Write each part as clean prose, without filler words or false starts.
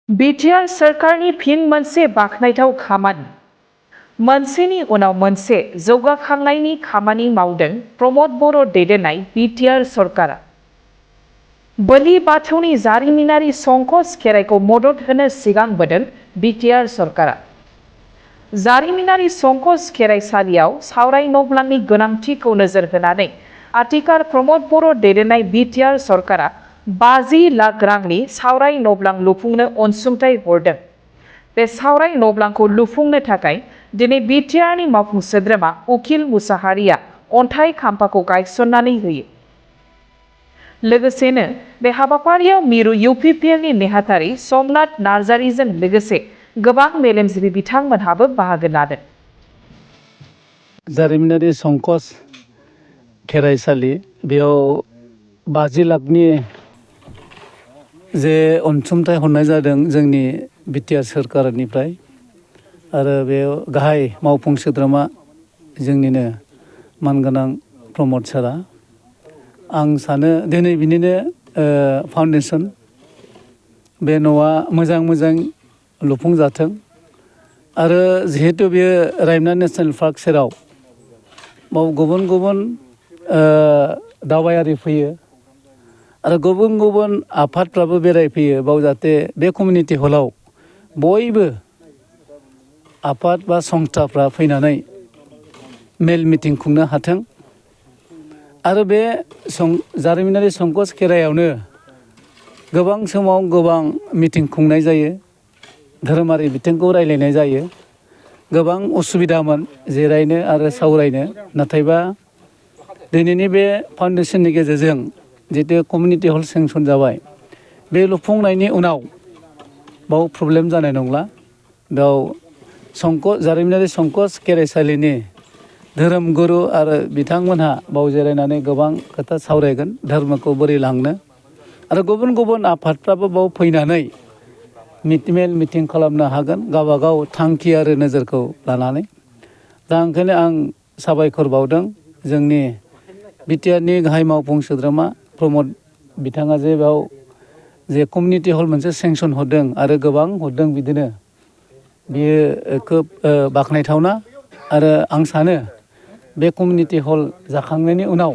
BTR सोरखारनि फिन मोनसे बाखनायथाव खामानि मोनसेनि उनाव मोनसे जौगाखांनायनि खामानि मावदों प्रमद बर' दैदेननाय बिटिआर सरकारा। बोलि बाथौनि जारिमिनारि संकस खेराइखौ मदद होनो सिगांबोदों बिटिआर सरकारा। जारिमिनारि संकस खेराइसालियाव सावराय नब्लांनि गोनांथिखौ नोजोर होनानै आथिखाल प्रमद बर' दैदेननाय बिटिआर सरकारा 50 लाख रांनि सावराय नब्लां लुफुंनो अनसुंथाइ हरदों। बे सावराय नब्लांखौ लुफुंनो थाखाय दिनै बिटिआरनि मावफुं सोद्रोमा उखिल मुसाहारिया अन्थाइ खाम्फाखौ गायसननानै होयो। लोगोसेनो बे हाबाफारियाव मिरु इउपिपिएलनि नेहाथारि समनाथ नार्जारिजों लोगोसे गोबां मेलेमजिबि बिथांमोनहाबो बाहागो लादों। जारिमिनारि संकस खेराइसालि बेयाव 50 लाखनि जे अनसुंथाइ हरनाय जादों जोंनि बिटिआर सोरखारनिफ्राय आरो बेयाव गाहाय मावफुं सोद्रोमा जोंनिनो मानगोनां प्रमद सारा। आं सानो दिनै बिनिनो फाउन्डेसन बे न'आ मोजां लुफुंजाथों आरो जिहेतु बेयो रायमना नेसनेल पार्क सेराव बाव गुबुन दावबायारि फैयो आरो गुबुन आफादफ्राबो बेरायफैयो बाव जाहाथे बे कमिउनिटि हलाव बयबो आफाद बा संस्थाफ्रा फैनानै मेल मिटिं खुंनो हाथों आरो बे जारिमिनारि संकस खेराइयावनो गोबां समाव गोबां मिटिं खुंनाय जायो, धोरोमारि बिथिंखौ रायलायनाय जायो। गोबां उसुबिदामोन जिरायनो आरो सावरायनो, नाथायबा दिनैनि बे फाउन्डेसननि गेजेरजों जितु कमिउनिटि हल सेंसन जाबाय, बे लुफुंनायनि उनाव बाव प्रब्लेम जानाय नंला। बेयाव जारिमिनारि संकस खेराइसालिनि धोरोम गुरु आरो बिथांमोनहा बाव जिरायनानै गोबां खोथा सावरायगोन धर्मखौ बोरै लांनो आरो गुबुन आफादफ्राबो बाव फैनानै मेल मिटिं खालामनो हागोन गावबागाव थांखि आरो नोजोरखौ लानानै। दा ओंखायनो आं साबायखर बावदों जोंनि बिटिआरनि गाहाय मावफुं सोद्रोमा प्रमद बिथाङा जे बेयाव जे कमिउनिटि हल मोनसे सेंसन हरदों आरो गोबां हरदों, बिदिनो बियो खोब बाख्नायथावना। आरो आं सानो बे कमिउनिटि हल जाखांनायनि उनाव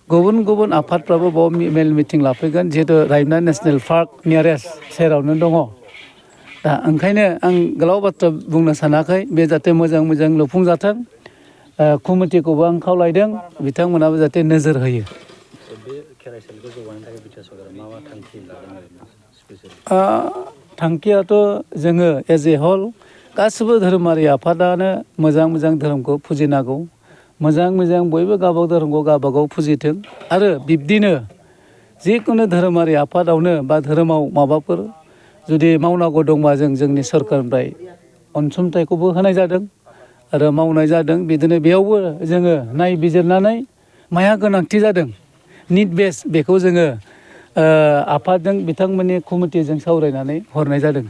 गुबुन आफादफ्राबो बाव मेल मिटिं लाफैगोन, जिहेतु रायमना नेसनेल पार्क नियारेस्ट सेरावनो दङ। दा ओंखायनो आं गोलाव बाथ्रा बुंनो सानाखै, बे जाहाथे मोजां लुफुंजाथों। कमिटिखौबो आं खावलायदों बिथांमोनाबो जाहाथे नोजोर होयो। बे खेराइसालिखौ जौगाहोनो थाखाय बिटिआर सरकारा मा थांखि लादों? थांखियाथ' जोङो एज ए हल गासिबो धोरोमारि आफादानो मोजां धोरोमखौ फुजिनांगौ। मोजां बयबो गावबागाव धोरोमखौ गावबागाव फुजिथों आरो बिब्दिनो जिखुनु धोरोमारि आफादावनो बा धोरोमाव माबाफोर जुदि मावनांगौ दंबा जोंनि सरकारनिफ्राय अनसुंथाइखौबो होनाय जादों आरो मावनाय जादों। बिदिनो बेयावबो जोङो नायबिजिरनानै माया गोनांथि जादों निड बेस बेखौ जोङो आफादजों बिथांमोननि कमिटिजों सावरायनानै हरनाय जादों।